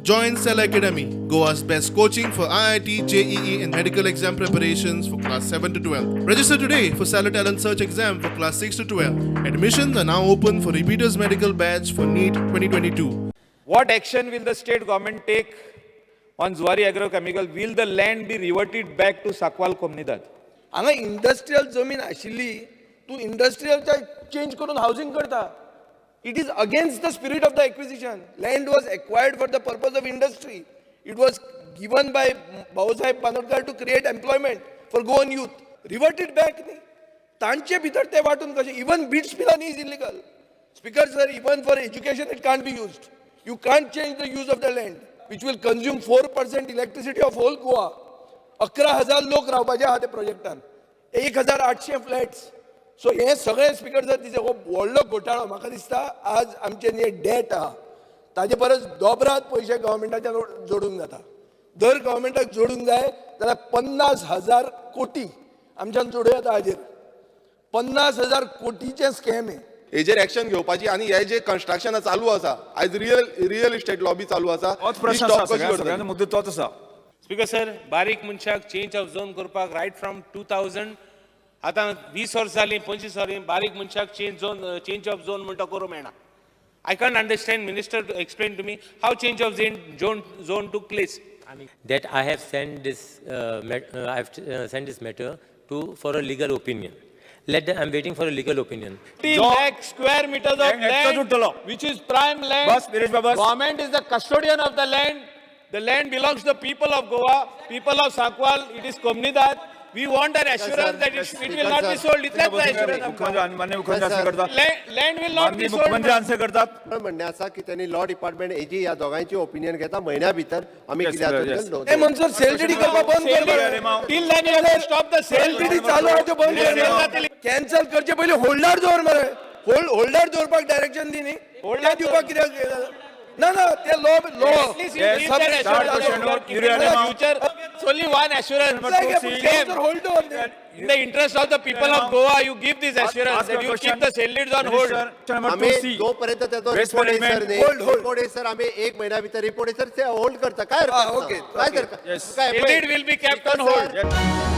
Join Cell Academy, Goa's best coaching for IIT, JEE, and medical exam preparations for class 7 to 12. Register today for Stellar Talent Search exam for class 6 to 12. Admissions are now open for repeaters medical batch for NEET 2022. What action will the state government take on Zuari Agrochemical? Will the land be reverted back to Sakwal Comunidad? हांगा industrial जमीन आशिल्ली, तूं इंडस्ट्रियलच्या change करून housing करता. It is against the spirit of the acquisition. Land was acquired for the purpose of industry. It was given by Bhausaheb Bandodkar to create employment for Goan youth. Revert it back न्ही, तांचे भितर ते वांटून कशें? Even BITS Pilani is illegal, speaker sir. Even for education it can't be used. You can't change the use of the land which will consume 4% electricity of whole Goa. 11,000 लोक रावपाचे आहा ते प्रोजेक्टान, 1800 फ्लॅट्स. सो हे सगळे, speaker sir, दिसता हो व्हडलो घोटाळो. म्हाका दिसता आज आमचे जे डेट आहा ताजे परस दोबरात पयशे गव्हर्मेंटाच्यान जोडूंक जाता. जर गव्हर्मेंटाक जोडूंक जाय जाल्यार 50,000 कोटी आमच्यान जोडूं येता. हाजेर 50,000 कोटीचें स्कॅम हें. हेजेर एक्शन घेवपाची आनी हे जे कन्स्ट्रक्शनां चालू आसा आयज, रियल इस्टेट लॉबी चालू आसा, तोच ती प्रश्न stop आसा. कशी सगळ्या करतली? सगळ्यांचो मुद्दो तोच आसा. स्पीकर सर, बारीक मनशाक चेंज ऑफ झोन करपाक रायट फ्रॉम 2000, आतां 20 वर्सां जालीं, 25 वर्सां, बारीक मनशाक change of zone म्हणटा करूं मेळना. I can't understand. Minister to explain to me how change of zone took place. That I have sent this, I have sent this matter to for a legal opinion. I'm waiting for a legal opinion. 50 lakh square meters of एकटोच land, उरतलो. Which is prime land. बस, निलेश बाबा, बस. Government is the custodian of the land. The land belongs to the people of Goa, people of Sakwal. It is Comunidad. We want an assurance that it will not be sold. इतलेंच assurance आमकां. मुख्यमंत्री, माननीय मुख्यमंत्री answer करतात. Land will not be माननीय sold. मुख्यमंत्री answer करतात. म्हणणें आसा की त्यांनी लॉ डिपार्टमेंट एजी ह्या दोगांयची ओपिनियन घेता, म्हयन्या भितर आमी कितें जाता. ते म्हणसर सेल डीडी करपाक बंद कर मरे. Till then you have to stop the sale. Sale DD चालू आहा त्यो बंद Sale कर. जातली. कॅन्सल करचे पयलीं होल्डार दवर मरे. होल्डार दवरपाक डायरेक्शन दी न्ही. होल्डार दिवपाक कित्याक हे जालें? ना ना, ते law law At least you give that Start assurance. question You are over. keeping the future. It's only one assurance. Hold दवर. In the interest of the people of Goa, you give this assurance Ask that your you question. Keep the sale deeds on hold. Minister, question number आमी 2C. जोपर्यंत त्याचो Waste report management. येयसर न्ही, Hold, hold. Report येयसर आमी एक म्हयन्या भितर report येयसर ते hold करता. काय हरकत हा, ना. okay, काय okay. हरकत Yes. काय Sale deed will be kept on hold. Yes.